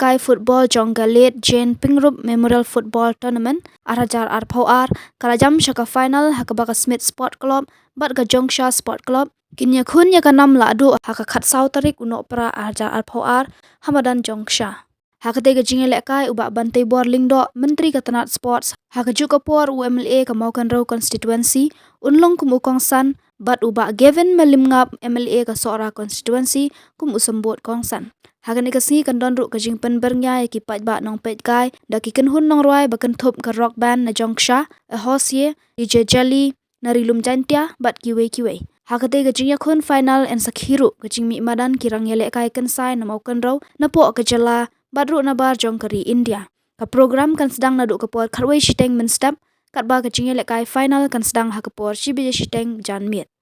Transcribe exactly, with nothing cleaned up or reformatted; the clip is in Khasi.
ïalehkai football jong ka Late Jane Pyngrope Memorial Football Tournament ar hajar arphew ar ka la jam sha ka final ha kaba ka Smit Sport Club bad ka Jongksha Sport Club kin ïakhun ïa ka nam lahduh ha ka khatsaw tarik u Nohprah ar hajar arphew ar ha madan Jongksha. Ha katei ka jingïalehkai u Bah Banteibor Lyngdoh, Myntri ka tnat Sports, ha kajuh ka por u M L A ka Mawkynrew Constituency un long kum u kongsan bad u Bah Gavin Malimngap, M L A ka Sohra Constituency, kum u symbud kongsan. Ha kane ka sngi kan don ruh ka jingpynbyrngia ïa ki paidbah nongpeitkai da ki kynhun nongrwai ba kynthup ka rock band na Jongksha, A Hosie, D J Jelly na Ri Lum Jaintia bad kiwei kiwei. Ha katei ka jingïakhun final yn sakhi ruh ka jingmih madan ki rangïalehkai kynsai na Mawkynrew, napoh ka jylla bad ruh nabar jong ka ri India. Ka program kan sdang naduh ka por khatwei shiteng mynstep, katba ka jingïalehkai final kan sdang ha ka por shi baje shiteng janmiet.